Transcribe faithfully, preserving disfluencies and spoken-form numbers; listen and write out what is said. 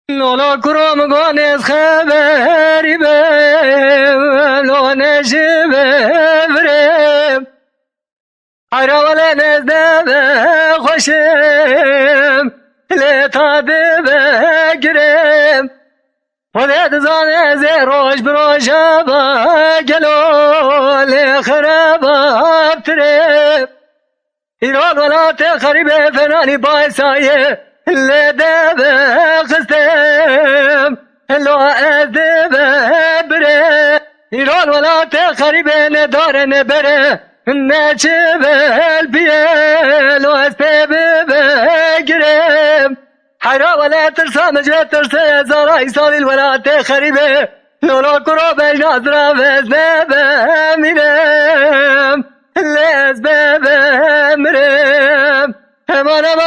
Lola kuro min got ez xeberî bim, lo ne ji bim virê. Heyra wele ez ne be xweşim, lê ta dibe girim. Xwedê dizane ez ê roj bi rojeva gelo lê xerababtirê. Îro li welatê xerîbê fenanî baysa ye lê deve xistim. Lo ez dibe birê. Îro li welatê xerîbê ne dare ne bere, ne çi belpiyê. Lo ez pê bibe girim. Heyra wele tirsa min ji tirsê zara îsalî li welatê xerîbê. Lolo kuro bejna zira vez ne be mirim. Lê ez be be mirim. Heman heman